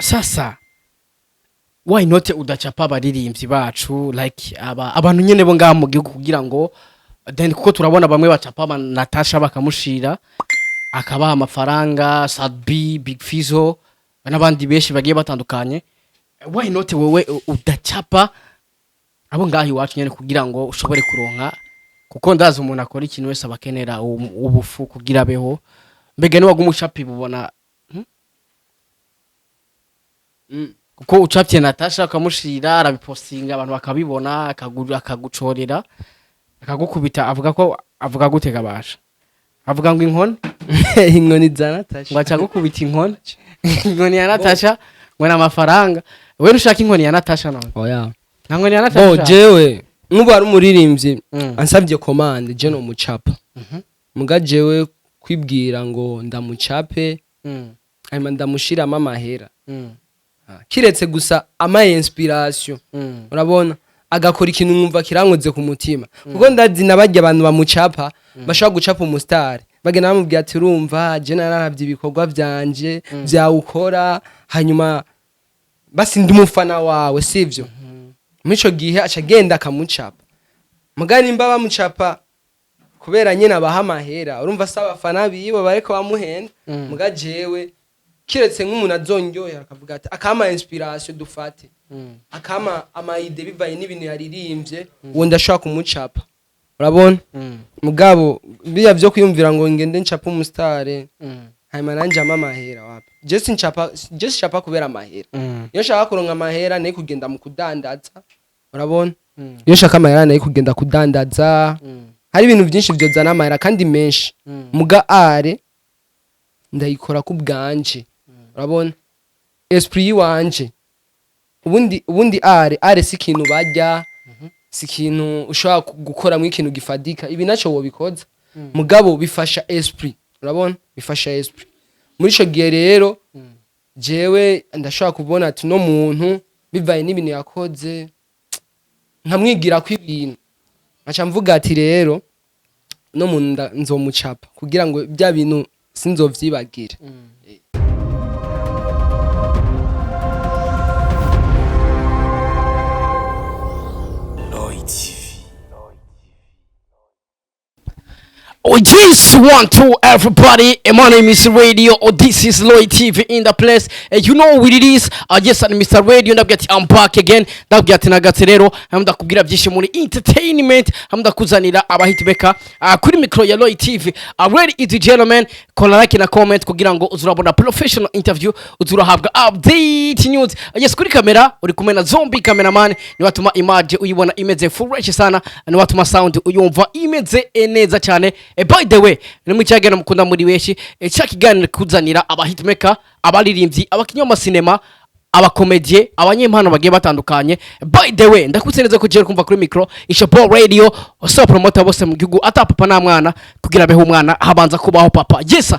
Sasa why not udacapa abaririmbyi bacu, like aba abantu nyene bo ngaha mu gihugu, kugira ngo then, kuko turabona bamwe bacapa aba Natasha bakamushira akabaha amafaranga, Sadbi, Big Fizzo n'abandi benshi bagiye batandukanye. Why not wewe udacapa abo ngaha iwacu nyene kugira ngo ushobore kuronka? Kuko ndazi umuntu akora ikintu wese aba akenera ubufu kugira abeho. Mbega niwaguma ucapa bubona? Kuko ucapye Natasha ukamushira, arabipostinga, abantu bakabibona, akagucorera, akagukubita. Avuga ko, avuga gute gabasha? Avuga ngo inkoni. Inkoni za Natasha. Ngo aca agukubita inkoni, inkoni ya Natasha, ngo ni amafaranga. Wewe ntushaka inkoni ya Natasha none? Oya. Nta nkoni ya Bo Natasha ushaka? Jewe nk'ubu hari umuririmbyi ansabye commande, je no mucapa. Muga jewe kwibwira ngo ndamucape hanyuma ndamushiramo amahera, kiretse gusa ama inspiration, urabona, agakora ikintu nkumva kirankoze ku mutima, kuko ndazi nabarya abantu bamucapa bashobora gucapa umusitari, bagenda bamubwira ati: "Urumva, je nararavye ibikorwa vyanje vyawukora, hanyuma basi ndi umufana wawe, sivyo?" Muri ico gihe aca agenda akamucapa. Muga nimba bamucapa kubera nyene abaha amahera, urumva si abafana biwe bariko bamuhenda. Muga jewe kiretse nk'umuntu azondyohera, akavuga ati, akampa inspiration, dufate, akama ama idées bivanye n'ibintu yaririmbye, uwo ndashobora kumucapa, urabona. Mugabo biya vyo kwiyumvira ngo ngende ncapa umusitare hanyuma nanje ampa amahera, wapi. Je sincapa, je sincapa kubera amahera. Iyo nshaka kuronka amahera nayo kugenda mu kudandaza, urabona. Iyo nshaka amahera nayo kugenda kudandaza. Hari ibintu byinshi vyozana amahera kandi menshi. Muga art ndayikora ku bwanje, urabona, esprit yiwanje. Ubundi art si ikintu barya, si ikintu ushobora gukoramo ikintu gifadika. Ibi naco wobikoza, mugabo bifasha esprit, urabona, bifasha esprit. Muri ico gihe rero jewe ndashobora kubona ati no muntu bivaye n'ibintu yakoze, nkamwigira ko ibintu, nkaca mvuga ati rero no muntu nzomucapa kugira ngo bya bintu sinzovyibagire. Lloyd TV. Oh yes, one, two, everybody. My name is Radio. Oh, this is Lloyd TV in the place. You know what it is. Yes, and Mr. Radio. Ndabwira ati I'm back again. Ndabwira ati nagatse rero. Hamwe ndakubwira byinshi muri entertainment. Hamwe ndakuzanira abahitmaker kuri micro ya Lloyd TV. Ladies and gentlemen, kora like na comment kugira ngo uzurabona professional interview, uzurahabwa update news. Yes, kuri kamera uri kumwe na Zombie cameraman, ni watuma image uyibona imeze fresh sana, ni watuma sound uyumva imeze neza cyane. By the way, ni mu cyagana mukunda muri benshi, cya kiganiro kuzanira aba hitmaker, abaririmbyi, abakinnyi b'amasinema, abakomedie, abanyempano bagiye batandukanye. By the way, ndakutse neza ko ugiye kumva kuri micro Ishapo Radio, so promoter bose mu gihugu, ata papa nta mwana, kugira abeho umwana habanza kubaho papa. Yes,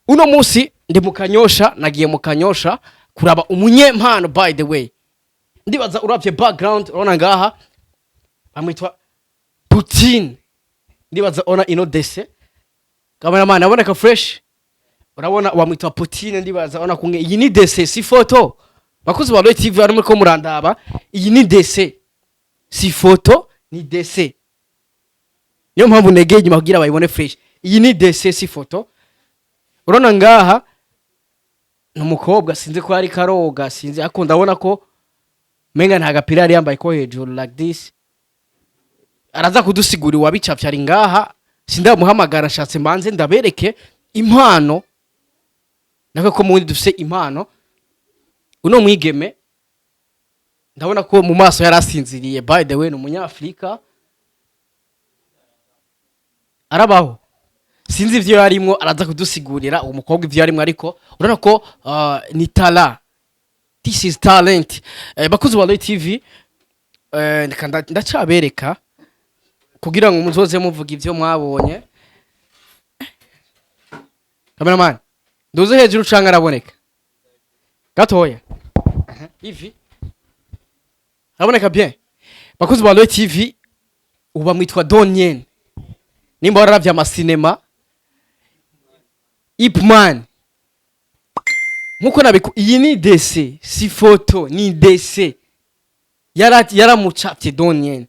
uno munsi ndi mu Kanyosha, nagiye mu Kanyosha kuraba umunyempano. By the way, ndibaza uravye background, urabona ngaha bamwitwa Putin. Ndibaza ona ino dessin, cameraman, aboneka fresh. Urabona wamwitwa Putin. Ndibaza ona kumwe, iyi ni dessin, si photo. Bakuzi ba Roy TV barimo ko murandaba, iyi ni dessin, si photo, ni dessin. Niyo mpamvu negeye inyuma kugira bayibone fresh. Iyi ni dessin, si photo. Urabona ngaha ni umukobwa, sinzi ko ari karoga, sinzi, ariko ndabona ko menga nta gapira yari yambaye ko hejuru, like this. Araza kudusigurira uwabicapye, ari ngaha, sindamuhamagara, nshatse mbanze ndabereke impano nako ko mundi dufise impano. Uno mwigeme ndabona ko mu maso yari asinziriye. By the way, ni umunyafurika, arabaho, sinzi ivyo yarimwo, araza kudusigurira uwo mukobwa ivyo yarimwo, ariko urabona ko ni talent, this is talent. Bakuzi ba Roy TV, ndeka ndacabereka kugira ngo muzoze muvuga ivyo mwabonye. Cameraman, nduze hejuru canke araboneka gatoya? Aha, ivi araboneka bien. Bakuzi ba Roy TV, ubu bamwitwa Donien. Nimba wararavye amasinema Ip Man. Nkuko nabiku, iyi ni dessin, si photo, ni dessin. Yaramucapye Donien.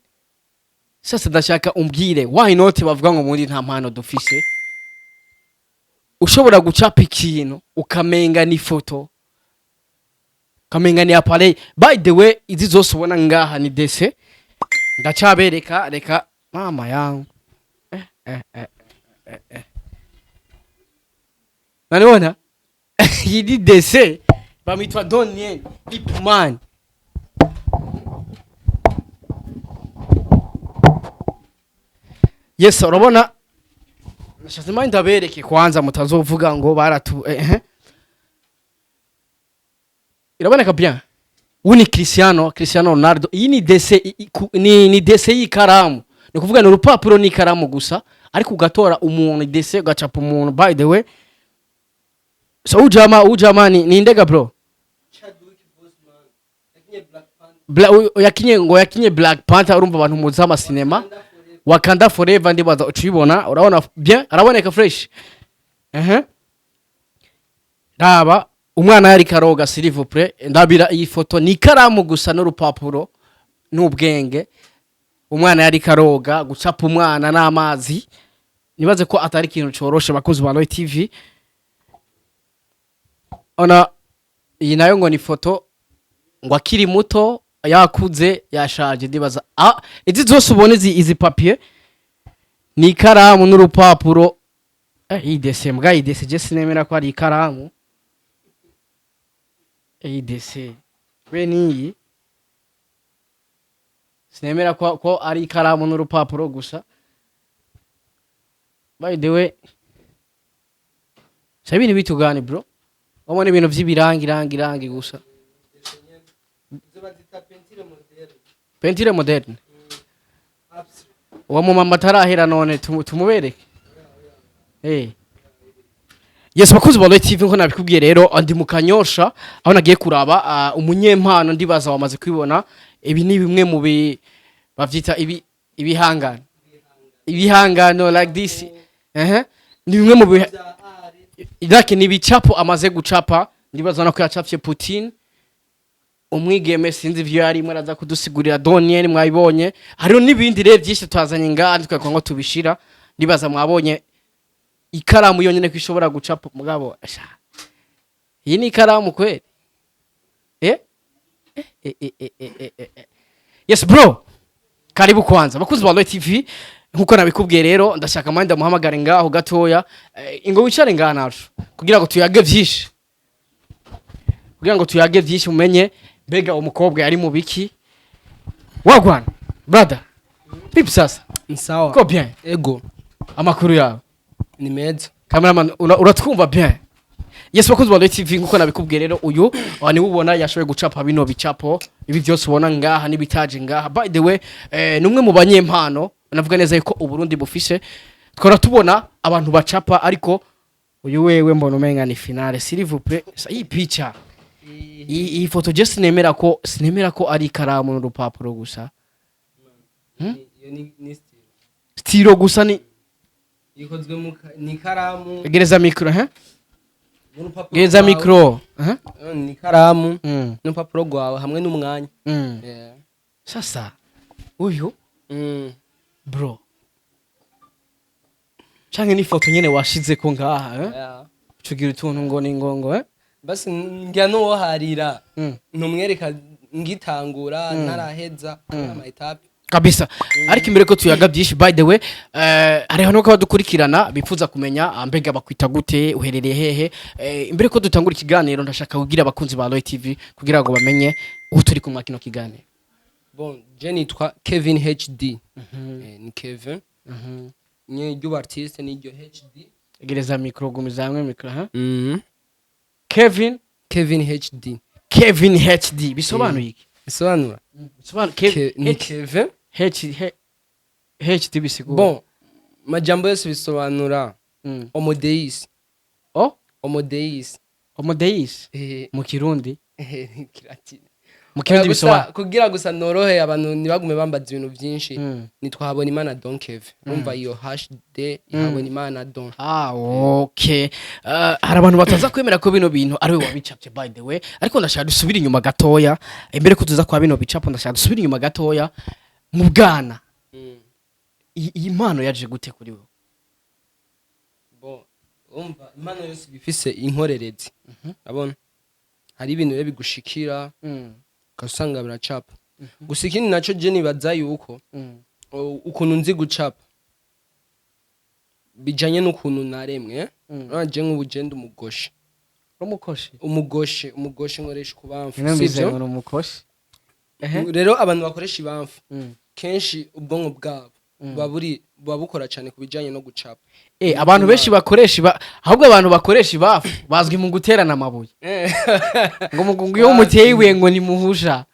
Sasa ndashaka umbwire, why not bavuga ngo muri nta mpano dufise? Ushobora gucapa ikintu ukamenga ni photo, ukamenga ni appareil. By the way, izi zose ubona ngaha ni dessin. Ndacabereka, reka mama yangu. Eh, eh, eh, eh, eh. Nanibona iyi ni dessin, bamwitwa Donien Ipman. Yes, urabona, nashatse mba ndabereke kwanza mutazovuga ngo baratu. Iraboneka bien. Uyu ni Cristiano Ronaldo. Iyi ni dessin, ni dessin y'ikaramu, ni kuvuga ni urupapuro n'ikaramu gusa, ariko ugatora umuntu, dessin, ugacapa umuntu. By the way, so ujama ni ndega, bro? Yakinye, ngo yakinye Black Panther. Urumva abantu muzi amasinema, Wakanda Forever, ndibaza ucibona. Urabona bien, araboneka fresh. Ehe, raba umwana yari karoga, s'il vous plaît. Ndabira iyi foto, ni ikaramu gusa n'urupapuro n'ubwenge. Umwana yari karoga, gucapa umwana n'amazi, nibaze ko atari ikintu coroshe. Bakunzi ba Roy TV, ona iyi nayo ngo ni foto ngo akiri muto, yakuze, yashaje. Ndibaza, ah, izi zose ubona, izi papier ni ikaramu n'urupapuro. Iyi dessin, mbwa, iyi dessin je sinemera ko ari ikaramu. Iyi dessin we niyi sinemera ko ari ikaramu n'urupapuro gusa. By the way, sa ibintu bitugani, bro, wabona ibintu vy'ibirangi rangi rangi gusa. Izo bazita peinture moderne. Peinture moderne. Abstrait. Uwo mumama atarahera none tumubereke. Yes, bakunzi ba Royal TV, nko nabikubwiye rero, ndi mu Kanyosha aho nagiye kuraba umunyempano. Ndibaza wamaze kwibona, ibi ni bimwe mu bi bavyita ibi ibihangano like this. Ehe, ni bimwe mu bi Bya art. Like ni ibicapo amaze gucapa. Ndibaza no ko yacapye Putin, umwigeme, sinzi ivyo yarimo, araza kudusigurira. Donien mwabibonye, hariho n'ibindi rero byinshi twazanye ngaha twakwa ngo tubishira. Ndibaza mwabonye ikaramu yonyene ko ishobora gucapa. Mugabo sha, iyi ni ikaramu kweli? Eh eh eh eh eh eh eh, eh. Yes bro, karibu kwanza. Bakunzi ba Royal TV, nkuko nabikubwiye rero, ndashaka manda ndamuhamagare ngaho gatoya. Ingo wicare ngaha nacu kugira ngo tuyage vyinshi, kugira ngo tuyage vyinshi, umenye mbega umukobwa yari mu biki. Wagwan brother, vipi sasa? Sawa. Ko bien? Ego. Amakuru yawe? Ni meza. Cameraman, uratwumva bien? Yes, bakunzi ba Royal TV, nkuko nabikubwiye rero, uyu niwe ubona yashoboye gucapa bino bicapo, ibi byose ubona ngaha n'ibitaje ngaha. By the way, ni umwe mu banyempano navuga neza yuko Uburundi bufise. Twara tubona abantu bacapa, ariko uyu wewe mbona umenga ni finale. S'il vous plaît, iyi picha, iyi foto je sinemera ko ari ikaramu n'urupapuro gusa. Iyo ni stylo. Stylo gusa ni Ikozwe mu ni ikaramu Gereza micro, he? N'urupapuro Gereza rwawe. micro, eh. Ni ikaramu n'urupapuro rwawe hamwe n'umwanya. Yeah. Sasa uyu bro, canke ni foto nyene washize ko ngaha, eh? Yeah. Cugira utuntu ngo ni ngongo, eh? Basi ngira n'uwoharira ntumwereka ngitangura, ntaraheza ama étapes. Kabisa. Ariko imbere ko tuyaga byinshi, by the way, hariho nuko abadukurikirana bifuza kumenya, mbega bakwita gute, uherereye hehe? Imbere ko dutangura ikiganiro, ndashaka kugira abakunzi ba Roy TV kugira ngo bamenye uwo turi kumwa kino kiganiro. Bon, je nitwa Kevin HD. Ni Kevin nye ry'ubu artiste ni ryo HD. Egereza micro, gumiza hamwe micro, ha. Kevin Kevin HD. Kevin HD bisobanuye iki? Bisobanura Bisobanuye Ni Kevin. H HD bisigura? Bon, majambo yose bisobanura homodeis. Oh. Homodeis. Homodeis? Eh. Mu Kirundi? Eh, Kilatini. Mu Kirundi Gusa bisobanura kugira gusa norohe, abantu ntibagume bambaza ibintu byinshi, nitwa Habonimana Don Keve. Urumva iyo HD, Habonimana Don. Ah, okay. Hari abantu bataza kwemera ko bino bintu ari we wabicapye, by the way, ariko ndashaka dusubire inyuma gatoya. Imbere ko tuza kwa bino bicapo, ndashaka dusubire inyuma gatoya mu bwana. Iyi mpano yaje gute kuri wewe? Bon, urumva impano yose iba ifise inkorerezi. Urabona hari ibintu rero bigushikira, ugasanga biracapa. Gusa ikindi naco, je nibaza yuko ukuntu nzi gucapa bijanye n'ukuntu naremwe. Urabona je nk'ubu je ndi umugoshe. Umukoshi? Umugoshe, umugoshe, nkoresha ukubamfu. Numvise Sivyo? ngo ni umukoshi. Rero abantu bakoresha ibamfu, kenshi ubwonko bwabo buba bukora cyane ku bijanye no gucapa. Abantu benshi bakoresha ahubwo abantu bakoresha ibafu bazwi mu guterana amabuye, ngo ngo iyo umuteye ibuye ngo nimuhusha.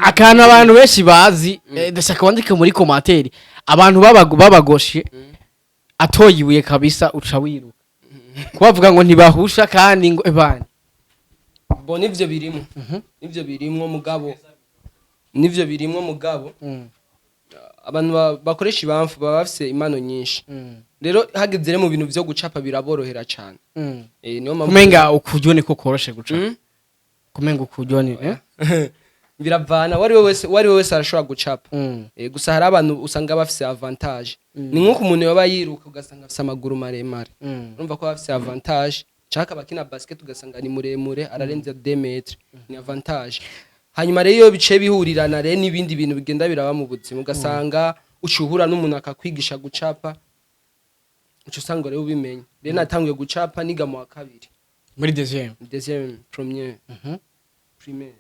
Akantu abantu benshi bazi, ndashaka wandike muri commentaire, abantu babagoshe atoye ibuye kabisa uca wiruka, kubavuga ngo ntibahusha kandi ngo ebana. Bo nivyo birimwo mugabo, abantu bakoresha ibamfu baba bafise impano nyinshi. Rero hageze rero mu bintu vyo gucapa biraborohera cane. Niyo mpamvu. Kumenga ukuryo niko koroshe guca. Kumenga ukuryo ni Biravana, uwari we wese arashobora gucapa. Gusa hari abantu usanga bafise avantage. Ni nk'uko umuntu yoba yiruka ugasanga afise amaguru maremare. Urumva ko bafise avantage. Canke abakina basket ugasanga ni muremure, ararenze 2 mètres, ni avantage. Hanyuma rero iyo bice bihurirana rero n'ibindi bintu bigenda biraba mu buzima, ugasanga ucuhura n'umuntu akakwigisha gucapa, uca usanga rero ubimenye. Rero natanguye gucapa niga mu wa kabiri. Muri deuxième? Deuxième première primaire.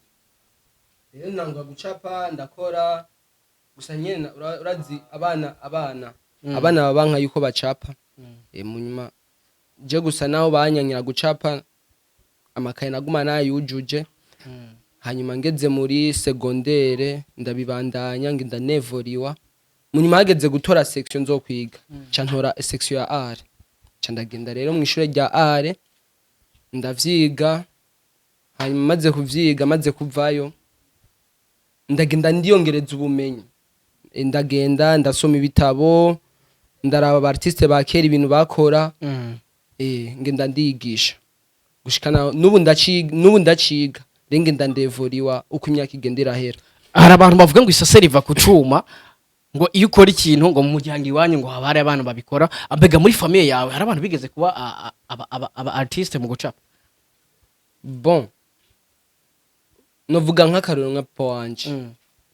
Rero nangwa gucapa, ndakora gusa nyene urazi abana baba banka yuko bacapa. Mu nyuma je gusa naho banyanyira gucapa, amakaye naguma nayujuje. Hanyuma ngeze muri secondaire ndabibandanya, ngenda nevoriwa. Mu nyuma hageze gutora section nzokwiga, ca ntora section ya art, ca ndagenda rero mu ishure rya art ndavyiga. Hanyuma maze kuvyiga, maze kuvayo, ndagenda ndiyongereza ubumenyi. Ndagenda ndasoma ibitabo, ndaraba aba artiste ba kera ibintu bakora. Ngenda ndiyigisha gushika n'ubu ndaciga, n'ubu ndaciga. Rero ngenda ndevoriwa uko imyaka igenda irahera. Hari abantu bavuga ngo isase riva ku cuma, ngo iyo ukora ikintu ngo mu muryango iwanyu ngo haba hari abantu babikora. Mbega muri famille yawe hari abantu bigeze kuba aba artiste mu gucapa? Bon, novuga nk'akarorero nka papa wanje.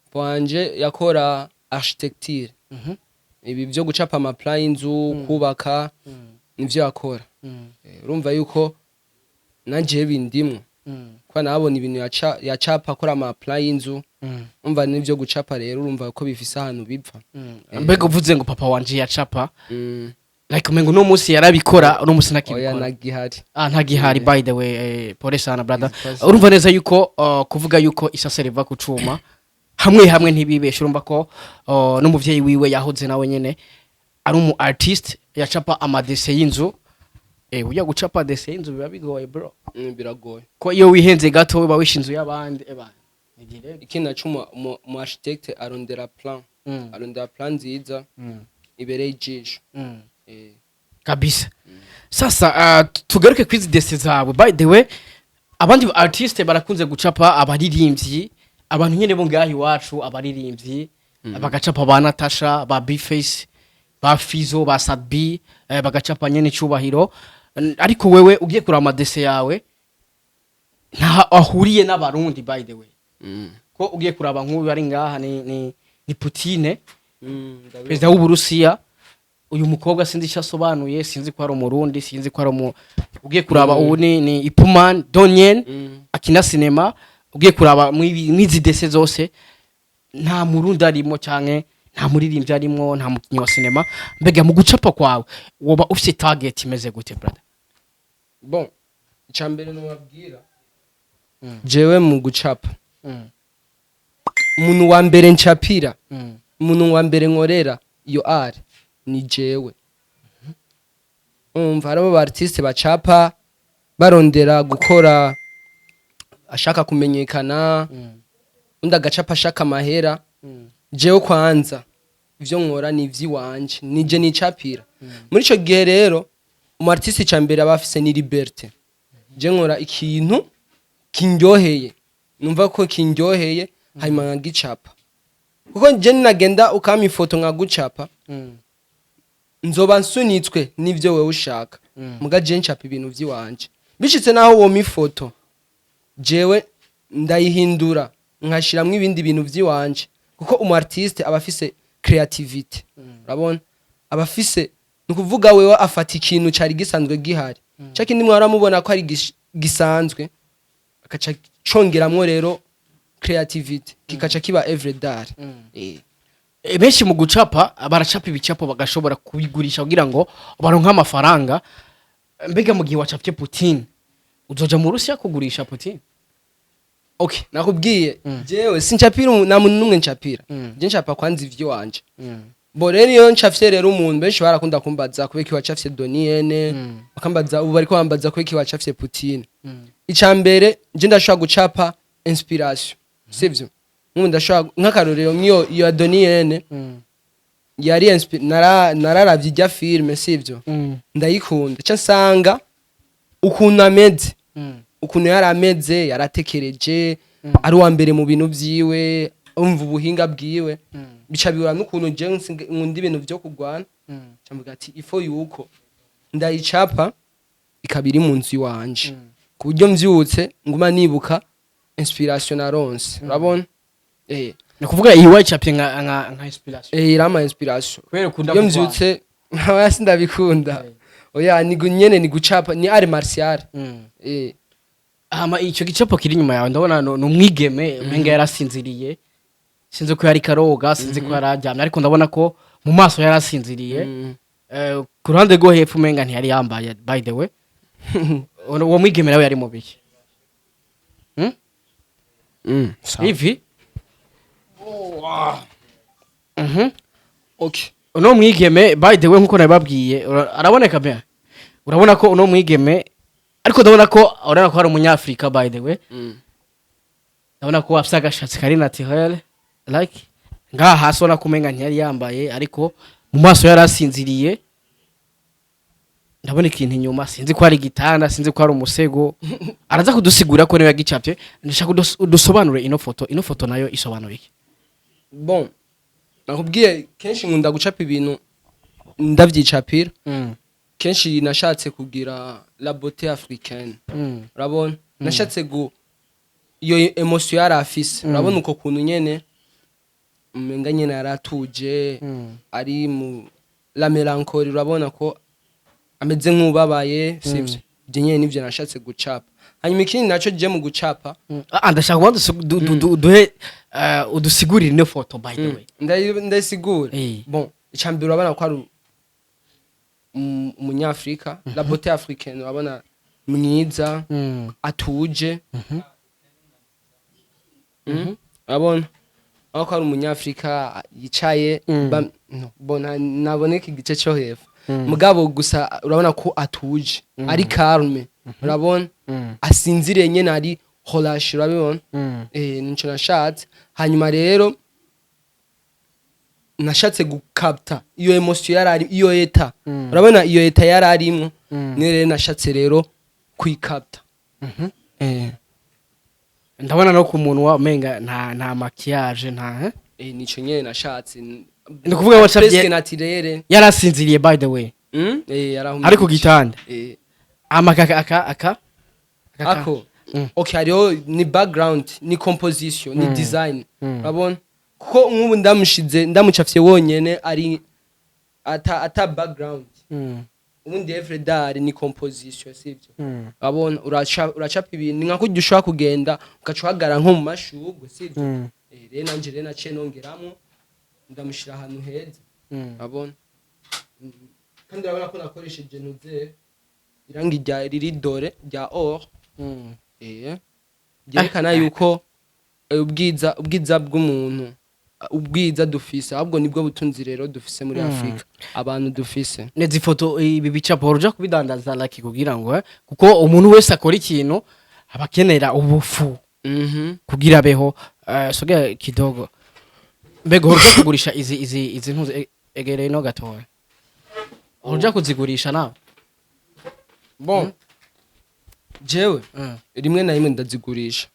Papa wanje yakora architecture, ibi byo gucapa ama plan y'inzu, kubaka, nivyo yakora. Urumva yuko nanje bindimwo, kuba nabona ibintu yacapa, akora ama plan y'inzu. Umva n'ivyo gucapa rero, urumva ko bifise ahantu bipfa. Mbega uvuze ngo papa wanje yacapa, like umengo uno munsi yarabikora, uno munsi Oya. ntakibikora? Nagihari. Ah, ntagihari. By the way, pole sana brother. Izi Urumva neza yuko kuvuga yuko isase riva ku cuma hamwe hamwe ntibibeshe. Urumva ko n'umuvyeyi wiwe yahoze nawe nyene ari umu artiste, yacapa ama dessin y'inzu. Ujya gucapa dessin y'inzu biba bigoye, bro. Biragoye. Ko iyo wihenze gato uba wishe inzu y'abandi, eba nigire. Ikindi naco, umu architecte arondera plan, arondera plan nziza ibereye ijisho. Kabisa. Sasa tugaruke kwizi dessin zawe. By the way, abandi ba artiste barakunze gucapa abaririmbyi, abantu nyene bo ngaho iwacu, abaririmbyi bagacapa ba Natasha, ba Bface, ba Fizo, ba Sadbi, bagacapa nyene cyubahiro. Ariko wewe ugiye kuraba ama dessin yawe nta ahuriye n'abarundi, by the way. Ko ugiye kuraba nk'uyu ari ngaha ni Putine, Ndabibona. perezida w'Uburusiya. Uyu mukobwa sinzi icyo asobanuye, sinzi ko ari umurundi, sinzi ko ari umu, ugiye kuraba ubu ni Ipuman Donyen, akina sinema. Ugiye kuraba mwizi dessin zose nta murundi arimo, canke nta muririmbyi arimo, nta mukinyi wa sinema. Mbega mu gucapa kwawe woba ufise target imeze gute, brother? Bon, icambere nobabwira, jewe mu gucapa, umuntu wa mbere ncapira, umuntu wa mbere nkorera iyo art ni jewe. Umva, hariho aba artiste bacapa barondera gukora. Ashaka kumenyekana, undi agacapa ashaka amahera. Jewe kwanza ivyo nkora ni ivy'iwanje, nije nicapira. Muri ico gihe rero, umu artiste ca mbere aba afise ni liberté. Je nkora ikintu kindyoheye, numva ko kindyoheye, hanyuma nkagicapa, kuko je ninagenda ukampa ifoto nkagucapa, nzoba nsunitswe n'ivyo wewe ushaka. Muga je ncapa ibintu vy'iwanje. Bishitse naho wompa ifoto, jewe ndayihindura nkashiramwo ibindi bintu vy'iwanje, kuko umu artiste aba afise creativity. Urabona, aba afise, ni ukuvuga wewe afata ikintu cari gisanzwe gihari, ca kindi mwaramubona ko ari gisanzwe, akaca congeramwo rero creativity, kikaca kiba œuvre d'art. Benshi mu gucapa baracapa ibicapo bagashobora kubigurisha kugira ngo baronke amafaranga. Mbega mu gihe wacapye Putin, uzoja mu Rusiya kugurisha Putin? Okay, nakubwiye, jewe sincapira nta muntu n'umwe ncapira. Je ncapa kwanza ivy'iwanje. Bo rero iyo ncafye rero umuntu, benshi barakunda kumbaza kubera iki wacafye Doniyene, bakambaza, ubu bariko bambaza kubera iki wacafye Putin. Ica mbere, je ndashobora gucapa inspiration, sivyo? Nk'ubu ndashobora, nk'akarorero, nk'iyo iyo ya Doniyene yari nararavye ijya filme, sivyo? Ndayikunda, ca nsanga ukuntu ameze, ukuntu yari ameze, yaratekereje, ari uwa mbere mu bintu vyiwe, umva ubuhinga bwiwe, bica bihura n'ukuntu je nkunda ibintu vyo kurwana. Ca mvuga ati ifo yuko ndayicapa ikaba iri mu nzu iwanje, ku buryo mvyutse nguma nibuka inspiration naronse. Urabona? Ni ukuvuga iyi wayicapye nka inspiration? Eh, irama inspiration. Kubera ukunda Iyo kurwana. mvyutse, oya, sindabikunda, oya, ni nyene ni gucapa, ni art martial. Hama icyo gicapo kiri inyuma yawe, ndabona ni umwigeme, umenga yarasinziriye. Sinzi ko yari karoga, sinzi ko yararyamye, ariko ndabona ko mu maso yarasinziriye. Ku ruhande rwo hepfo umenga ntiyari yambaye. By the way, uwo mwigeme nawe yari mu biki? Hmm? Sawa. Ivi. Okay. Uno mwigeme, by the way, nkuko nabibabwiye, araboneka bien. Urabona ko uno mwigeme, ariko ndabona ko, urabona ko ari umunyafrika. By the way, ndabona ko afise agashatsi kari naturel, like ngaha hasi ubona ko umenga ntiyari yambaye, ariko mu maso yari asinziriye. Ndabona ikintu inyuma, sinzi ko ari igitanda, sinzi ko ari umusego. Araza kudusigura ko niwe yagicapye. Ndashaka udusobanure ino foto. Ino foto nayo isobanuye iki? Bon, nakubwiye, kenshi nkunda gucapa ibintu ndavyicapira. Kenshi nashatse kugira la beauté africaine. Urabona, nashatse gu iyo émotion yari afise. Urabona uko kuntu nyene umenga nyene yaratuje, ari mu la mélancolie. Urabona ko ameze nk'ubabaye, sivyo? Ibyo nyene nivyo nashatse gucapa. Hanyuma ikindi naco, je mu gucapa Ah, ndashaka kubanza duhe udusigurire ino foto, by the way. Ndayisigura. Bon, icambere, urabona ko ari umunyafrika, la beauté africaine. Urabona mwiza, atuje. Urabona aho ko ari umunyafrika yicaye. No, bona naboneka igice cyo hepfo, mugabo gusa urabona ko atuje, ari calme. Urabona asinziriye nyene, ari relâché, urabibona? Nico nashatse. Hanyuma rero nashatse gukapta iyo émotion yarari, iyo état. Urabona iyo état yari arimwo, niyo rero nashatse rero kuyikapta. Ndabona no ku munwa umenga nta maquillage, nta, eh? Nico nyene nashatse. Ni ukuvuga wacapye- Presque naturel. Yarasinziriye, by the way? Yarahumye. Ari ku gitanda? Ama aka Ako? Okay, hariho ni background, ni composition, ni design. Urabona kuko nk'ubu ndamushize, ndamucafye wonyene, ari ata background. Ubundi œuvre d'art ni composition, sivyo? Urabona, uracapa ibintu, ni nka kurya ushobora kugenda ugaca uhagarara nko mu mashurwe, sivyo? Rero nanje rero naciye nongeramwo, ndamushira ahantu heza. Urabona? Kandi urabona ko nakoresheje ntuze irangi rya riri doré, rya or. Byerekana yuko ubwiza bw'umuntu, ubwiza dufise, ahubwo nibwo butunzi rero dufise muri Afrika, abantu dufise. Nezi ifoto, ibi bicapo uja kubidandaza, like kugira ngo kuko umuntu wese akora ikintu. Abakenera ubufu kugira abeho. Sogea kidogo. Mbega uhora uja kugurisha izi ntuzi? Egereye no gatoya, uhora uja kuzigurisha nawe? Bon, jewe rimwe na rimwe ndazigurisha.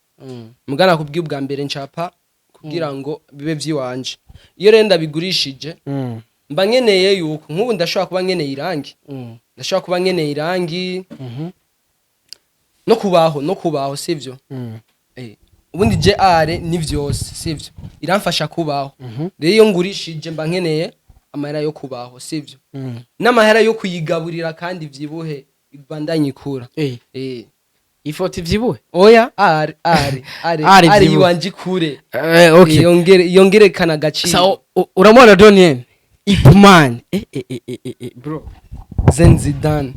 Mugana nakubwiye ubwa mbere, ncapa kugira ngo bibe vyiwanje. Iyo rero ndabigurishije, mba nkeneye yuko nk'ubu ndashobora kuba nkeneye irangi, ndashobora kuba nkeneye irangi no kubaho, sivyo? Ubundi je art ni vyose, sivyo? Iramfasha kubaho. Rero iyo ngurishije, mba nkeneye amahera yo kubaho, sivyo? N'amahera yo kuyigaburira kandi vyibuhe, ibandanye ikura. Ifoto ivyibuhe? Oya, art, art, art. Art Art ivyibuhe. yiwanje ikure. Okay. Yongerekana agaciro. Sa uramubona Donien Ipman, bro. Zenzidan.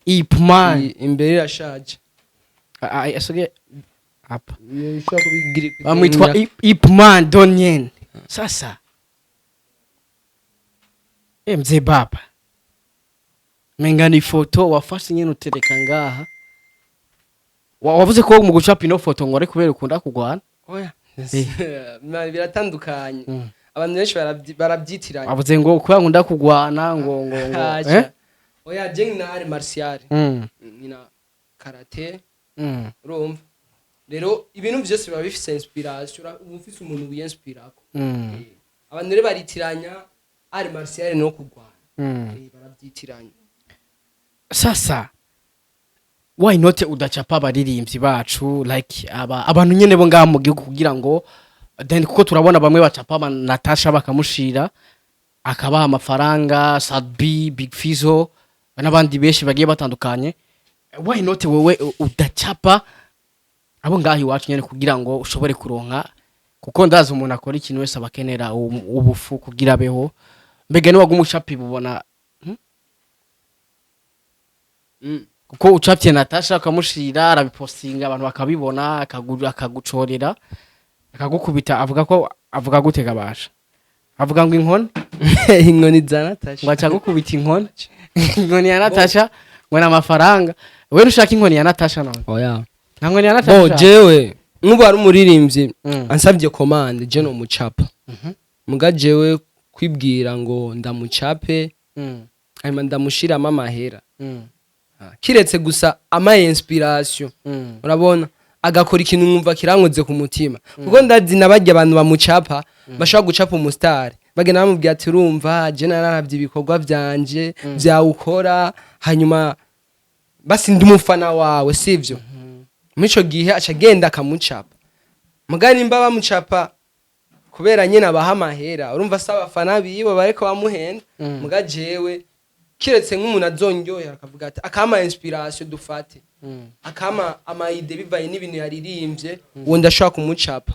Ipman. Imbere irashaje. Asogea hapa. Iyo ishobora kubigira. Bamwitwa Ipman Donien. Sasa mzee baba, menga ni foto wafashe nyene utereka ngaha. Wavuze ko mu gucapa ino foto ngo ari kubera ukunda kugwana? Oya. Man, biratandukanye. Abantu benshi barabyitiranya. Wavuze ngo kubera nkunda kugwana ngo Aja. Eh? Oya, je nkina art martial, nkina karate. Urumva rero, ibintu byose biba bifise inspiration. Uba ufise umuntu wiyinspirako. Abantu rero baritiranya art martial no kurwana. Barabyitiranya. Sasa why not udacapa abaririmbyi bacu, like aba abantu nyene bo ngaha mu gihugu, kugira ngo then, kuko turabona bamwe bacapa aba Natasha bakamushira akabaha amafaranga, Sadbi, Big Fizzo n'abandi benshi bagiye batandukanye, why not wewe udacapa abo ngaha iwacu nyene kugira ngo ushobore kuronka? Kuko ndazi umuntu akora ikintu wese aba akenera ubufu kugira abeho. Mbega niwaguma ucapa ibubona? Kuko ucapye Natasha ukamushira, arabipostinga, abantu bakabibona, akagucorera, akagukubita. Avuga ko, avuga gute gabasha? Avuga ngo inkoni. Inkoni za Natasha. Ngo aca agukubita inkoni, inkoni ya Natasha, ngo ni amafaranga. Wewe ushaka inkoni ya Natasha none? Oya. Nta nkoni ya Natasha Bo ushaka? jewe nk'ubu hari umuririmbyi ansabye commande, je no mucapa. Muga jewe kwibwira ngo ndamucape hanyuma ndamushiramo amahera, kiretse gusa ama inspiration. Urabona, agakora ikintu nkumva kirankoze ku mutima, kuko ndazi nabarya abantu bamucapa bashobora gucapa umusitari, bagenda bamubwira ati: "Urumva, je nararavye ibikorwa vyanje vyawukora, hanyuma basi ndi umufana wawe," sivyo? Muri ico gihe aca agenda akamucapa. Muga nimba bamucapa kubera nyene abaha amahera, urumva si abafana biwe bariko bamuhenda. Muga jewe kiretse nk'umuntu azondyohera, akavuga ati, akama inspiration, dufate, akama ama idées bivaye n'ibintu yaririmbye, uwo ndashobora kumucapa,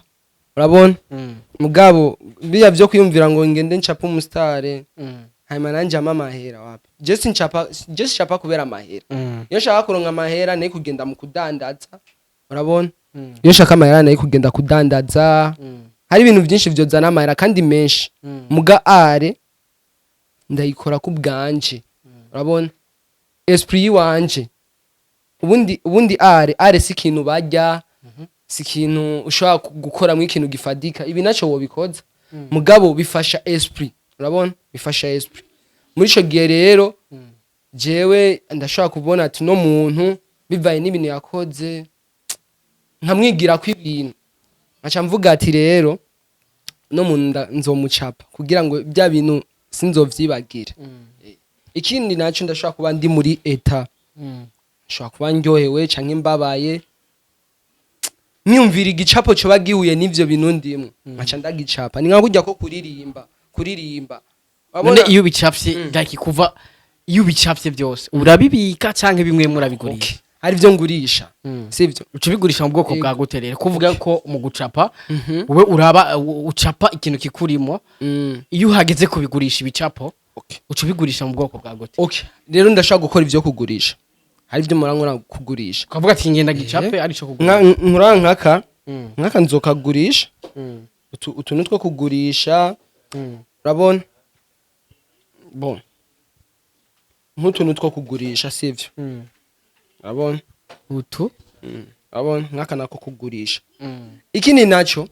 urabona? Mugabo biya vyo kwiyumvira ngo ngende ncapa umusitare hanyuma nanje ama amahera, wapi. Je sincapa, je sincapa kubera amahera. Iyo nshaka kuronka amahera, nayo kugenda mu kudandaza, urabona? Iyo nshaka amahera, nayo kugenda kudandaza. Hari ibintu byinshi vyozana amahera kandi menshi. Muga art ndayikora ku bwanje, urabona, esprit yiwanje. Ubundi art si ikintu barya, si ikintu ushobora gukoramo ikintu gifadika. Ibi naco wobikoza, mugabo bifasha esprit, urabona, bifasha esprit. Muri ico gihe rero jewe ndashobora kubona ati no muntu, bivaye n'ibintu yakoze, nkamwigira ko ibintu, nkaca mvuga ati: "Rero no muntu nzomucapa kugira ngo bya bintu sinzovyibagire." Ikindi naco, ndashobora kuba ndi muri état, nshobora kuba ndyohewe canke mbabaye, niyumvira igicapo coba gihuye n'ivyo bintu ndimwo, nkaca ndagicapa. Ni nka kurya ko kuririmba. None iyo ubicapye, like kuva iyo ubicapye byose urabibika canke bimwe murabigurisha? Okay. Hari ivyo ngurisha, sivyo? Uca ubigurisha mu bwoko bwa Yego. gute rero? Kuvuga ko mu gucapa wowe uraba ucapa ikintu kikurimo, iyo uhageze kubigurisha ibicapo, uca ubigurisha mu bwoko bwa gute? Okay, rero ndashobora gukora ivyo kugurisha. Hari ivyo murankora kugurisha. Ukavuga ati ngenda gicape arico kugurisha. Nkura nkaka nzokagurisha. Utu nutwo kugurisha, urabona? Bon, Nk'utuntu two kugurisha, sivyo? Urabona? Utu. Urabona nk'aka nako kugurisha. Ikindi naco,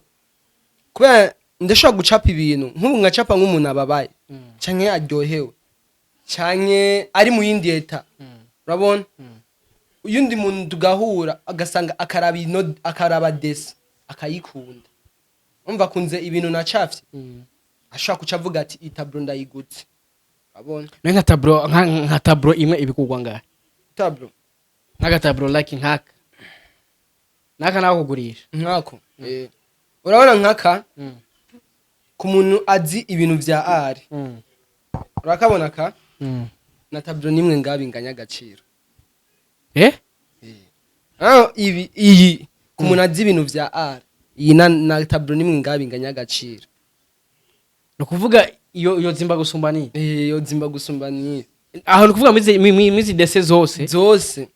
kubera ndashobora gucapa ibintu nk'ubu, nkacapa nk'umuntu ababaye canke aryohewe canke ari mu yindi état, urabona? Uyundi muntu tugahura, agasanga akaraba ino, akaraba dessin, akayikunda, umva akunze ibintu nacafye, ashobora kuca avuga ati: "Iyi tableau ndayiguze." Urabona? None nka tableau, nka tableau imwe ibikugwa ngahe? Tableau? Nk'aka tableau, like nk'aka naka nako kugurisha. Nkako, urabona nkaka, ku muntu azi ibintu vya art, urakabona ka na tableau nimwe ngabi inganya agaciro. Eh. Ah, ibi, iyi ku muntu azi ibintu vya art, iyi na tableau nimwe ngabi inganya agaciro. Ni ukuvuga iyo zimba gusumba ni Eh, yo zimba gusumba niyi. Aho ni ukuvuga mizi dessins zose? Zose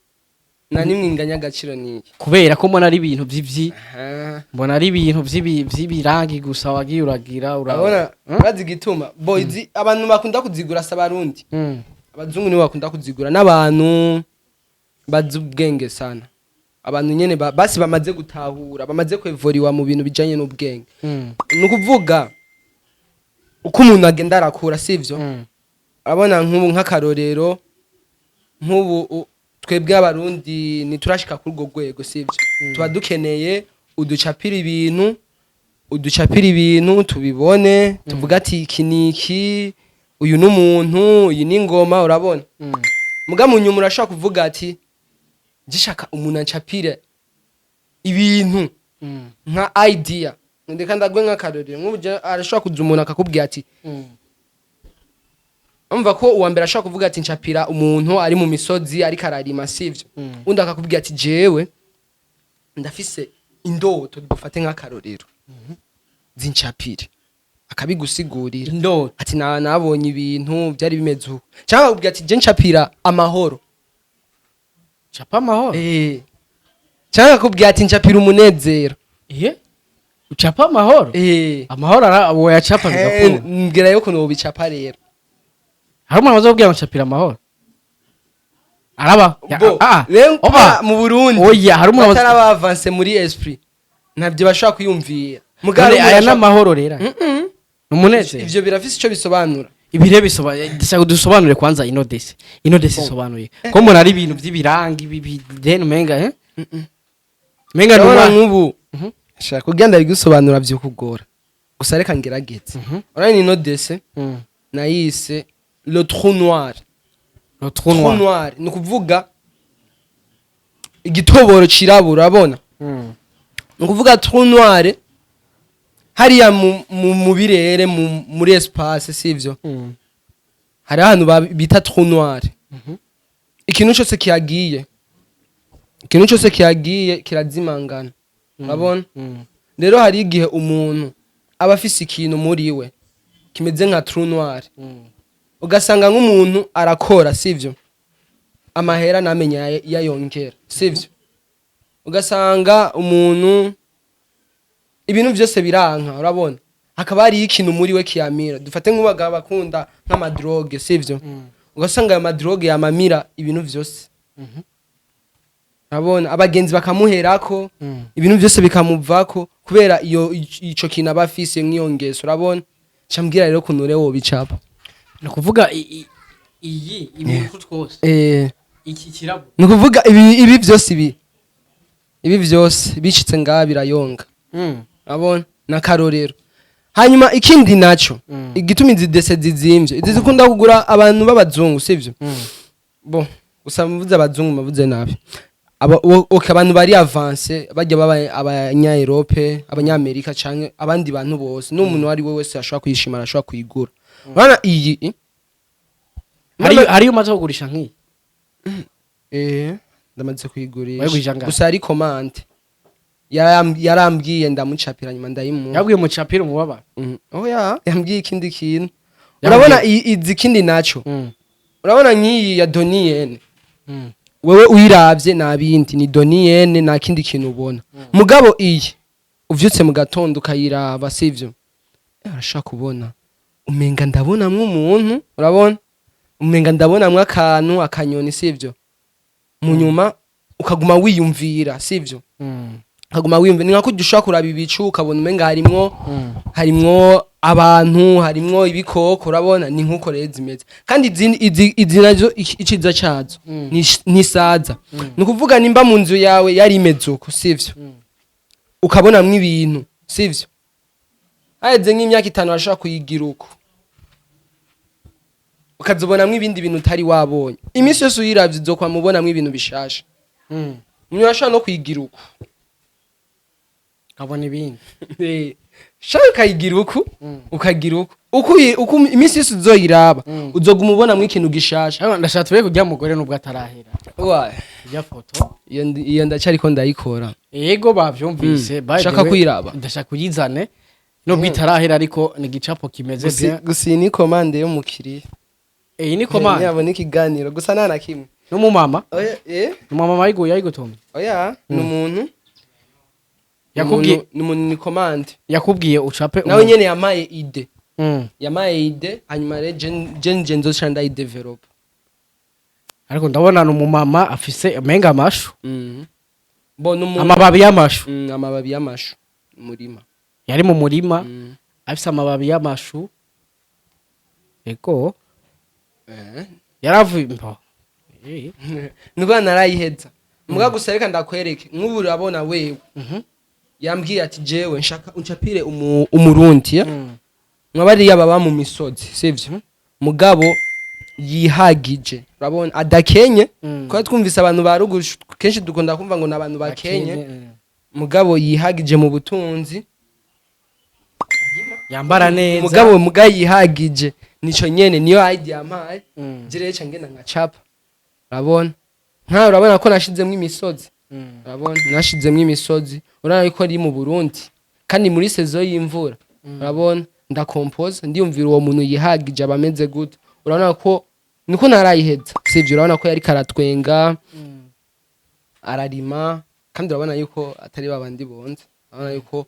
na nimwe inganya agaciro niyi. Kubera ko mbona ari ibintu vy'ivyi Aha. mbona ari ibintu vy'ibirangi gusa wagiye uragira Urabona? Urazi igituma bo izi abantu bakunda kuzigura si Abarundi? Abazungu nibo bakunda kuzigura, n'abantu bazi ubwenge sana, abantu nyene basi bamaze gutahura, bamaze kwevoriwa mu bintu bijanye n'ubwenge. Ni ukuvuga uko umuntu agenda arakura, sivyo? Urabona nk'ubu, nk'akarorero, nk'ubu twebwe Abarundi ntiturashika kuri urwo rwego, sivyo? Tuba dukeneye uducapira ibintu, uducapira ibintu tubibone, tuvuga ati: "Iki ni iki, uyu ni umuntu, iyi ni ingoma." Urabona? Muga mu nyuma urashobora kuvuga ati: "Gishaka umuntu ancapire ibintu nka idea." Ndeka ndagwe nk'akarorero, nk'ubu arashobora kuza umuntu akakubwira ati, umva ko uwa mbere ashobora kuvuga ati: "Ncapira umuntu ari mu misozi ariko ararima," sivyo? Undi akakubwira ati: "Jewe ndafise indoto, dufate nk'akarorero, zincapire," akabigusigurira. Indoto. Ati: "Na nabonye ibintu byari bimeze uko," cyangwa akakubwira ati: "Je ncapira amahoro." Capa amahoro. Eh, cyangwa akakubwira ati: "Ncapira umunezero." Iye, ucapa amahoro? Eh. Amahoro ara woyacapa bigakunda? Mbwira yo ukuntu wobicapa rero. Hari umuntu amaze kubwira ngo ncapira amahoro, araba Bo, ah, rero oba. mu Burundi Oya, hari umuntu bataraba avancé muri esprit, ntabyo bashobora kwiyumvira. Mugabo None aya umuntu n'amahoro rero? Ni umunezero? Ivyo birafise ico bisobanura. Ibi rero bisobanuye, ndashaka dusobanure kwanza ino dessin. Ino dessin isobanuye ko mbona ari ibintu by'ibirangi bibi then umenga umenga ni Urabona, nk'ubu shaka kugira ndabigusobanura vyokugora, gusa reka ngerageze. Urabona ino dessin, nayise le trou noir. Le trou Trou noir. noir ni ukuvuga igitoboro cirabura, urabona? Ni ukuvuga trou noir hariya mu birere, muri espace, sivyo? Hari ahantu bita trou noir. Ikintu cyose kihagiye, ikintu cyose kihagiye kirazimangana, urabona? Rero hari igihe umuntu aba afise ikintu muri we kimeze nka trou noir, ugasanga nk'umuntu arakora, sivyo, amahera ntamenya iyo ayongera, sivyo? Ugasanga umuntu ibintu byose biranka, urabona? Hakaba hariyo ikintu muri we kiyamira. Dufate nk'ubagabo bakunda nk'ama drogue, sivyo? Ugasanga ayo ma drogue yamamira ibintu vyose, urabona? Abagenzi bakamuherako, ibintu byose bikamuvako kubera iyo ico kintu aba afise nk'iyo ngeso, urabona? Cambwira rero ukuntu rero wobicapa. Ni ukuvuga iyi ibintu twose iki kirabo? Ni ukuvuga ibi byose, ibi byose bicitse ngaha birayonga, urabona? N'akarorero. Hanyuma ikindi naco, igituma izi dessins zizimvye, izi zikunda kugura abantu b'abazungu, sivyo? Bo gusa mvuze abazungu mavuze nabi. Okay, abantu bari avancé, bajya baba abanya Europe, abanyamerika canke abandi bantu bose, n'umuntu uwo ari we wese ashobora kuyishima, arashobora kuyigura. Urabona iyi? Hariyo umaze kugurisha nk'iyi? Eh, ndamaze kuyigurisha. Wayigurisha angahe? Gusa yari commande. Yarambwiye ndamucapira, nyuma ndayimuha. Yabwiye umucapira umubabaro? Oya, yambwiye ikindi kintu. Yambwiye- Urabona izi, ikindi naco, urabona nk'iyi ya Doniyene, wewe uyiravye nta bindi, ni Doniyene, nta kindi kintu ubona. Mugabo iyi uvyutse mu gatondo ukayiraba, sivyo? Urashaka kubona umenga ndabonamwo umuntu, urabona? Umenga ndabonamwo akantu, akanyoni, sivyo? Mu nyuma ukaguma wiyumvira, sivyo? Ukaguma wiyumvira, ni nka kurya ushobora kuraba ibicu ukabona umenga harimwo harimwo abantu, harimwo ibikoko, urabona? Ni nkuko rero zimeze. Kandi izi nazo iciza cazo ntisaza. Ni ukuvuga nimba mu nzu yawe yari imeze uko, sivyo, ukabonamwo ibintu, sivyo, haheze nk'imyaka 5 urashobora kuyigira uko, ukazibonamwo ibindi bintu utari wabonye. Iminsi yose uyiravye uzokwama ubonamwo ibintu bishasha. Umuntu urashobora no kuyigira uko, Nkabona ibindi. Shaka ukayigira uku, ukagira uku, uko iminsi yose uzoyiraba, uzoguma ubonamwo ikintu gishasha. Ariko ndashaka tube kurya mugore nubwo atarahera. Wae. Irya foto. Iyo ndacariko ndayikora. Yego, bavyumvise. By the Shaka way, kuyiraba? Ndashaka kuyizane nubwo itarahera, ariko ni igicapo kimeze bien. Gusa iyi ni commande y'umukiriya. Iyi ni commande? Yabona ikiganiro gusa, nta na kimwe. N'umumama? Oya, eh. Umumama yayiguye, yayigutumye? Oya, ni umuntu. Yakubwiye? Ni umuntu, ni commande. Yakubwiye ucape Nawe nyene yamaye idée. Yamaye idée, hanyuma rero je nzoca ndayidevelopa. Ariko ndabona ni umumama afise umenga amashu. Bo ni umuntu. Amababi y'amashu. Amababi y'amashu, umurima. Yari mu murima, afise amababi y'amashu, ego. Yaravuye mpo. Nubwo narayiheza muga, gusa reka ndakwereke. Nk'ubu urabona wewe, yambwiye ati: "Jewe nshaka uncapire umurundi ya? Nka bariya baba mu misozi, sivyo, mugabo yihagije, urabona, adakenye." Kuba twumvise abantu ba ruguru, kenshi dukunda kumva ngo ni abantu bakenye, mugabo yihagije mu butunzi. Yambara neza. Mugabo muga yihagije, nico nyene niyo idea yampaye. Je rero ca ngenda nkacapa, urabona, nkawe urabona ko nashizemwo imisozi. Urabona nashizemwo imisozi, urabona yuko ari mu Burundi kandi muri saison y'imvura. Urabona ndakompoza, ndiyumvira uwo muntu yihagije aba ameze gute. Urabona ko niko narayiheza, sivyo? Urabona ko yari karatwenga, ararima, kandi urabona yuko atari babandi bonze. Urabona yuko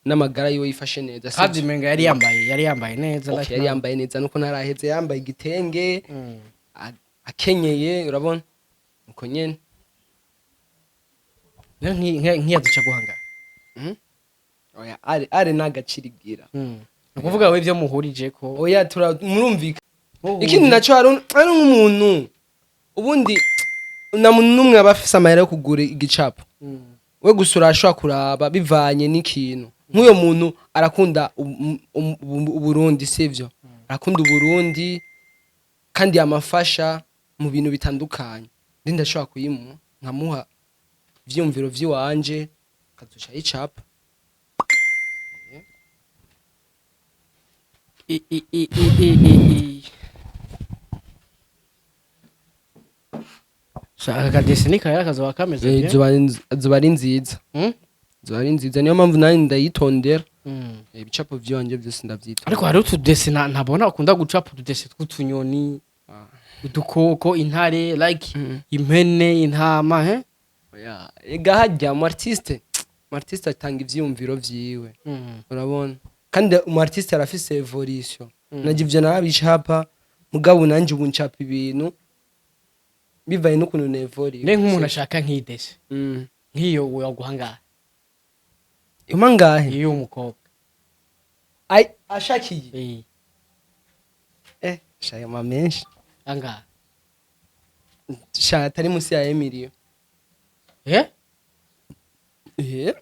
n'amagara yiwe yifashe neza, sivyo? Kandi umenga yari yambaye neza. Okay, like yari now. yambaye neza, nuko naraheze. Yambaye igitenge, akenyeye, urabona uko nyene. Rero nk'iya duca guhangana. Oya, are nagacirigira. Ni ukuvuga we ibyo muhurije ko Oya, murumvika. Muhuje. Ikindi naco, hari nk'umuntu ubundi na muntu n'umwe aba afise amahera yo kugura igicapo. We gusa urashobora kuraba bivanye n'ikintu. Nk'uyo muntu arakunda Uburundi, sivyo? Arakunda Uburundi kandi yamafasha mu bintu bitandukanye. Ndi ndashobora kuyimuha, nkamuha ivyiyumviro vy'iwanje, akazoca yicapa. I i i i i i i Shaka akadesi ni kaya kazoba kameze bien. Zoba ari nziza. Zoba ari nziza, niyo mpamvu nanjye ndayitondera. Ibicapo vy'iwanje vyose ndavyitondera. Ariko hari utudesi ntabona ukunda gucapa, utudesi tw'utunyoni, udukoko, intare, like impene, intama, he? Oya, ega harya mu artiste atanga ivyiyumviro vyiwe. Urabona, kandi umu artiste arafise évolution. Nanje ivyo narabicapa, mugabo nanje ubu ncapa ibintu bivaye n'ukuntu nevori. Ne nk'umuntu ashaka nk'idesi nk'iyo yaguha ngahe? Ima ngahe? Iyo umukobwa. Ai, ashakiye? Eh. Shaya ma menshi. Angahe? Sha, atari musi ya emilio. Eh? Eh.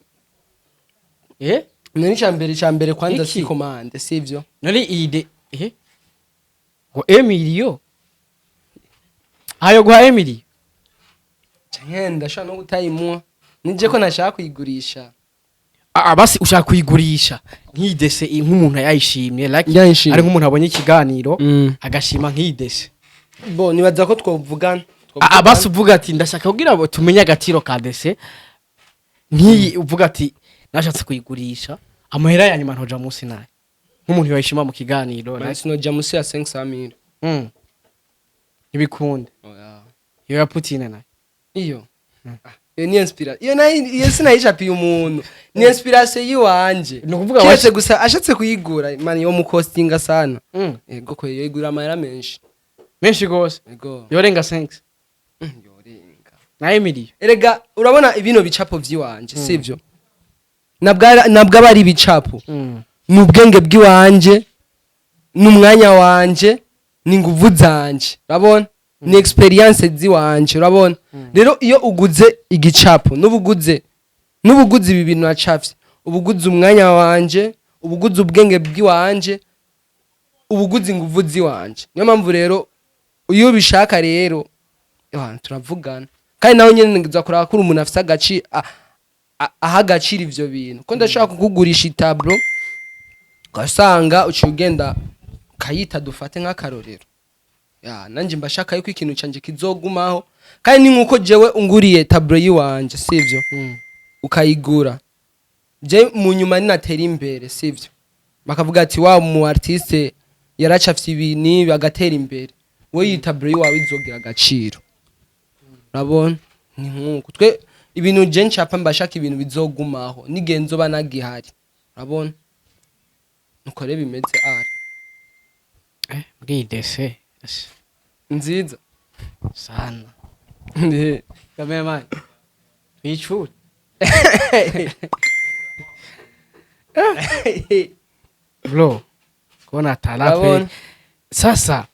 Eh. None icambere kwanza Iki? si commande, sivyo? None iyi de ngo Emilio ayo guha Emilio? Canke ndashobora no kutayimuha, nije ko nashaka kuyigurisha. Ah, basi ushaka kuyigurisha nk'iyi dessin, nk'umuntu yayishimye, like Yayishimye. ari nk'umuntu abonye ikiganiro agashima nk'iyi dessin. Bo nibaza ko twovugana. Ah, basi uvuga ati ndashaka kugira ngo tumenye agaciro ka dessin nk'iyi, uvuga ati nashatse kuyigurisha, amahera ya nyuma ntoja munsi nayo, nk'umuntu yayishima mu kiganiro, like. Sinoja musi ya 500 mille. Ntibikunde? Oya. Iyo ya Putin nayo? Iyo. Iyo ni inspiration, iyo nayo, iyo sinayicapiye umuntu, ni inspiration yiwanje. Ni ukuvuga Kiretse gusa ashatse kuyigura, man, yo mukostinga sana. Ego, ko yo igura amahera menshi. Menshi gose? Ego. Yorenga 5? Yorenga. Na Emily. Erega urabona ibino bicapo vyiwanje, sivyo? Nabwo aba ari ibicapo, ni ubwenge bw'iwanje, ni umwanya wanje, ni inguvu zanje, urabona, ni experience ziwanje, urabona. Rero iyo uguze igicapo, n'ubuguze ibi bintu nacafye, ubuguze umwanya wanje, ubuguze ubwenge bw'iwanje, ubuguze inguvu ziwanje. Niyo mpamvu rero iyo ubishaka rero, turavugana, kandi nawe nyene ngiza kuraba ko uri umuntu afise aha agaciro ivyo bintu, ko ndashaka kukugurisha itableau ugasanga uciye ugenda ukayita. Dufate nk'akarorero, ya nanje mba shaka yuko ikintu canje kizogumaho, kandi ni nkuko jewe unguriye tableau yiwanje, sivyo, ukayigura, je mu nyuma ninatera imbere, sivyo, bakavuga ati wa mu artiste yaracafye ibi n'ibi agatera imbere, we iyi tableau yiwawe izogira agaciro, urabona. Ni nkuko twe ibintu je ncapa, mba shaka ibintu bizogumaho n'igihe nzoba nagihari, urabona. Nuko rero bimeze ari. Mbwiye dessin Nziza. sana. Cameraman, twicure. Bro, kubona Urabona? tarape sasa.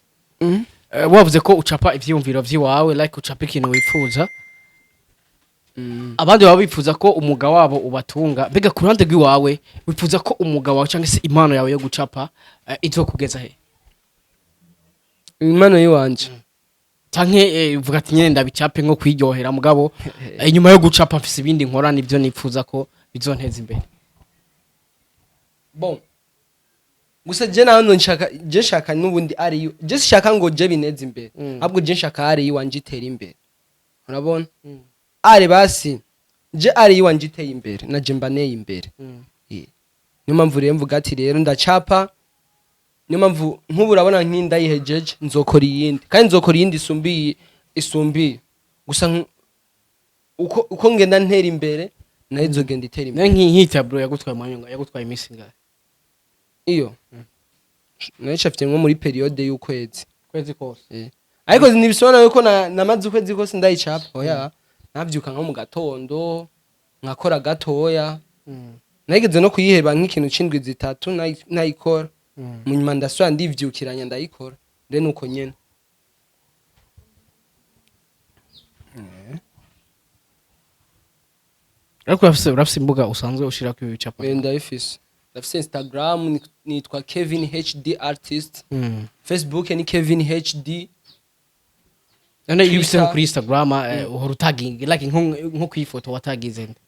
Wavuze ko ucapa ivyiyumviro vyiwawe, like ucapa ikintu wifuza. Abandi baba bifuza ko umwuga wabo ubatunga. Mbega ku ruhande rw'iwawe, wifuza ko umwuga wawe cyangwa se impano yawe yo gucapa izokugeza he? Impano yiwanje? Canke uvuga ati nyene ndabicape nko kwiryohera, mugabo inyuma yo gucapa mfise ibindi nkora, nivyo nifuza ko bizonteza imbere? Bon, gusa je naho nshaka, je nshaka n'ubundi ari je sishaka ngo je bineze imbere, ahubwo je nshaka ari iwanje itera imbere, urabona. Ari basi je ari iwanje iteye imbere, na je mba neye imbere. Niyo mpamvu rero mvuga ati rero ndacapa, niyo mpamvu nk'ubu urabona nk'indayihejeje, nzokora iyindi, kandi nzokora iyindi isumbiye gusa uko ngenda ntera imbere, nayo izogenda itera imbere. Nayo nk'iyi tableau yagutwaye umwanya, yagutwaye iminsi ingahe? Iyo nayo icafye nko muri période y'ukwezi. Kwezi kose? Ariko ntibisobanura yuko namaze ukwezi kose ndayicapa, oya. Navyuka nko mu gatondo nkakora gatoya. Nageze no kuyiheba nk'ikintu c'indwi 3 ntayikora. Mu nyuma ndasubira ndivyukiranya ndayikora, rero nuko nyene. Ariko urafise imbuga usanzwe ushirako ibi bicapo? Ndabifise, ndafise Instagram, nitwa Kevin HD Artist. Facebook ni Kevin HD. None iyo ufise nko Twitter. kuri Instagram, uhora utaginga like nko kwifoto watagize nde?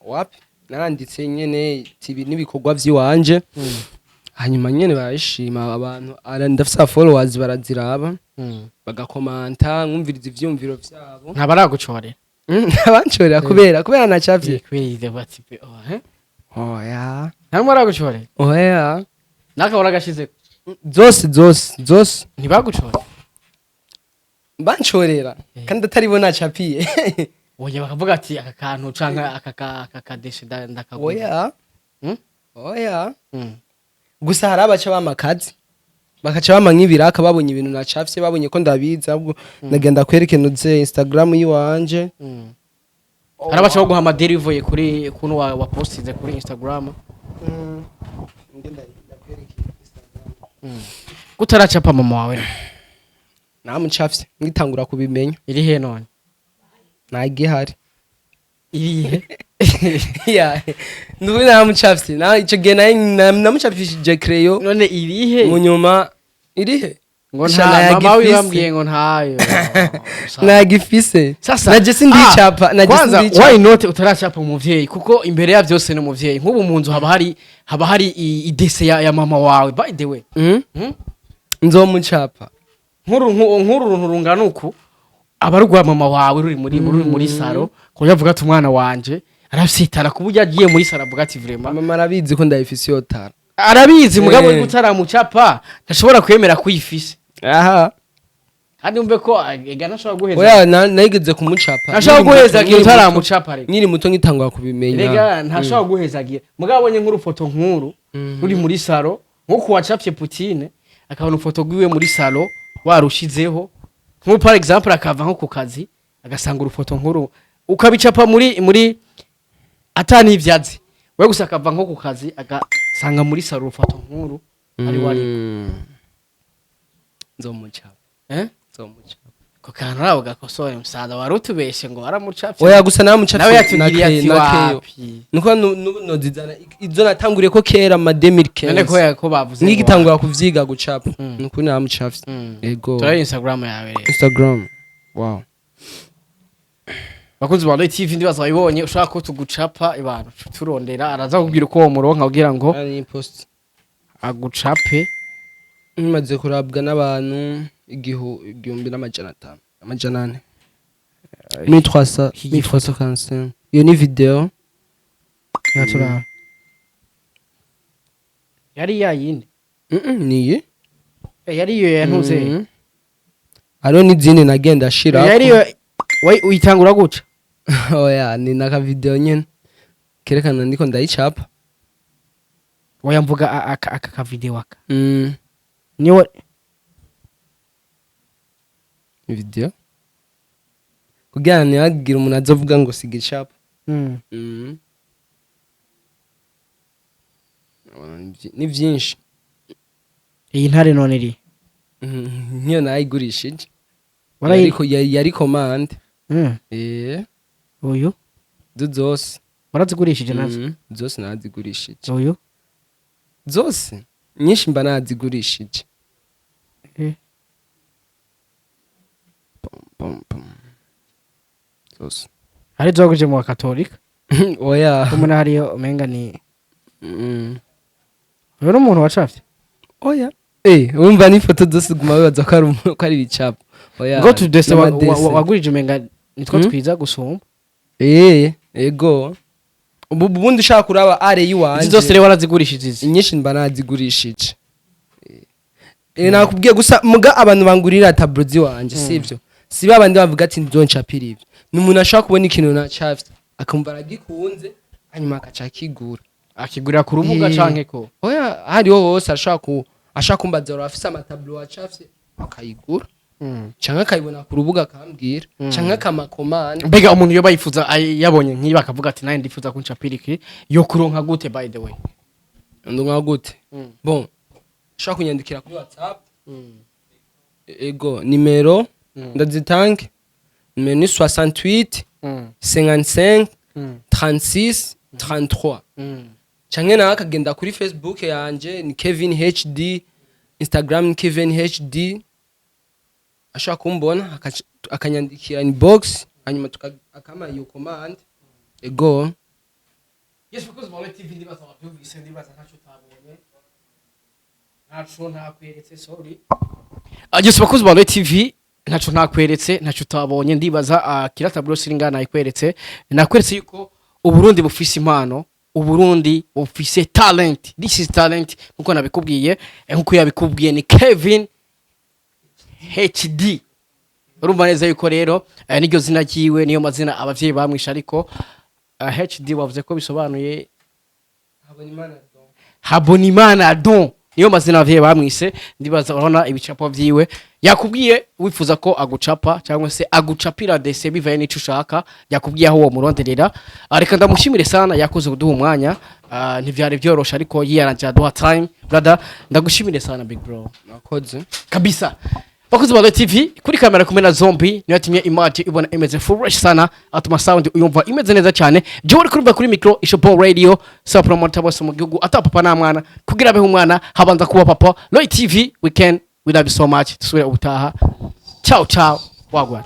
Wapi, naranditse nyene ati ibi n'ibikorwa vy'iwanje, hanyuma nyene barayishima abantu. Ndafise followers, baraziraba, bagakomanta, nkumviriza ivyiyumviro vyabo. Ntabaragucorera? Abancorera kubera nacafye? Kubera ivyo bati pe, oh, eh? Oya. Nta aragucorera? Oya. Naka waragashizeko? Zose, zose, zose. Ntibagucorera? Bancorera kandi atari bo nacapiye? Oya, bakavuga ati aka kantu canke aka kadeshe ndakagura. Oya. Oya. Gusa hari abaca bampa akazi, bakaca bampa nk'ibiraka babonye ibintu nacafye, babonye ko ndabizi. Ahubwo nagenda kwerekana uze Instagram yiwanje. Hari abaca baguha amaderi bivuye kuri kuntu wa postinze kuri Instagram? Kutaracapa mama wawe? Namucafye ngitangura kubimenya. Iri he none? Ntagihari. Irihe? Ya, nubu namucafye na ico gihe naye namucafishije crayon. None irihe? Mu nyuma irihe? Ngo Sha, nta mama nayagifise. wibambwiye ngo ntayo. Nagifise. Sasa naje sindicapa, naje kwanza sindicapa. why not utaracapa umuvyeyi? Kuko imbere ya byose ni umuvyeyi. Nk'ubu mu nzu haba hari idessin ya mama wawe, by the way. Nzomucapa. Nk'uru runtu rungana uku aba ari urwa mama wawe, ruri muri salon, kuburyo avuga ati umwana wanje arafyitara, ku buryo agiye muri salon avuga ati vraiment. Mama arabizi ko ndayifise iyo tara. Arabizi, mugabo uri gutaramucapa ntashobora kwemera ko uyifise. Aha. Kandi umve ko ega ntashobora guheza. Oya, nayigeze kumucapa. Ntashobora Nkiri muto, guhezagira nkiri muto. utaramucapa reka. Nkiri muto ngitangura kubimenya. Rega ntashobora guhezagira, mugabo abonye nk'urufoto nk'uru ruri muri salon, nk'uko wacapye Putine, akabona ufoto rwiwe muri salon warushizeho, nk'ubu par exemple akava nko ku kazi agasanga urufoto nk'uru ukabicapa muri atani ibyazi we gusa, akava nko ku kazi agasanga muri salon urufoto nk'uru ari wari. Nzomucapa. Eh? Nzomucapa. Ko kantu nabo gakosore, musaza, wari utubeshe ngo waramucapye. Oya, gusa naramucapye. Nawe yatubwiriye ati na keyo. Wapi. Nuko nozizana izo natanguriye ko kera ma 2015. None ko bavuze ngo Ngigitangura kuvyiga gucapa. Nukuri naramucapye. Ego. Turabe Instagram yawe rero. Instagram, wow. Bakunzi ba Roy TV, ndibaza wabibonye. Ushaka ko tugucapa abantu, turondera, araza kubwira uko uwo muronka kugira ngo Ari post. agucape. Imaze kurabwa n'abantu 1500, 400, 1300, 1345. Iyo ni video. Turaba yari ya yindi. Niyi. Yari iyo yantuze. Hariho n'izindi nagenda ashira. Yari iyo uyitangura guca. Oya, ni naka video nyene kerekana ndiko ndayicapa. Oya, mvuga aka ka video aka. Niyo. Video kugira ntihagire umuntu azovuga ngo siga icapa. Ni vyinshi. Iyi ntare none iri? Nk'iyo nayigurishije. Yari commande. Uyu? Zo zose. Warazigurishije nazo? Zose narazigurishije. Uyu? Zose nyinshi mba nazigurishije. Pom, pom, pom. Zose. Hari izo wagurije mu bakatolika? Oya. Kumwe hariyo umenga ni uyu ni umuntu wacafye. Oya, urumva n'ifoto zose guma bibaza ko ari ko ari ibicapo. Oya. Ngo tudese N'amadese. wagurije umenga nitwo twiza gusumba. Ego, ubu ubundi ushaka kuraba are yiwanje. Izi zose rero warazigurishije izi? Inyinshi mba nazigurishije. Nakubwiye gusa muga abantu bangurira tableau ziwanje, sivyo, si babandi bavuga ati nzoncapira ivyo. Ni umuntu ashobora kubona ikintu nacafye akumva aragikunze, hanyuma akaca akigura. Akigurira ku rubuga canke ko? Oya, hariho hose ashobora ku ashaka kumbaza urafise amatableau wacafye, akayigura, canke akayibona ku rubuga akambwira, canke akamakomande. Mbega umuntu yoba yifuza yabonye nk'ibi akavuga ati nanjye ndifuza kuncapira iki, yo kuronka gute, by the way? Ndumva gute? Bon, ushobora kunyandikira kuri WhatsApp. Ego, nimero ndazitange, nimero ni 68 55 36 33, canke nawe akagenda kuri Facebook yanje ni Kevin HD, Instagram ni Kevin HD, ashobora kumbona akanyandikira inbox, hanyuma akama iyo commande. Ego. Yes, because Volley TV, ndibaza wabyumvise, ndibaza ntacyo utabonye, ntaco ntakweretse, sorry. Yes, bakozi ba Volley TV, ntaco ntakweretse, ntaco utabonye. Ndibaza kira tableau siringa nayikweretse, nakweretse yuko Uburundi bufise impano, Uburundi bufise talent. This is talent, nkuko nabikubwiye, nkuko yabikubwiye, ni Kevin HD. Urumva neza yuko rero niryo zina ryiwe, niyo mazina abavyeyi bamwishe, ariko HD wavuze ko bisobanuye Habonimana Don, niyo mazina abavyeyi bamwise. Ndibaza urabona ibicapo vyiwe, yakubwiye wifuza ko agucapa cyangwa se agucapira dessin bivaye n'ico ushaka, yakubwiye aho uwo muronderera. Reka ndamushimire sana, yakoze kuduha umwanya. Ntivyari vyoroshe ariko yiyaranje aduha time. Brother, ndagushimire sana, big bro. Nakoze. Kabisa. Bakozi ba TV, kuri kamera kumwe na Zombie, niyo yatumye image ibona imeze fresh sana, atuma sound uyumva imeze neza cyane. Jewe uri kurumva kuri micro Ishopo Radio, sa promoter bose mu gihugu, ata papa na mwana, kugira abeho umwana habanza kuba papa. Roy TV, we can, we love you so much. Tusubire ubutaha. Ciao ciao, wagwan.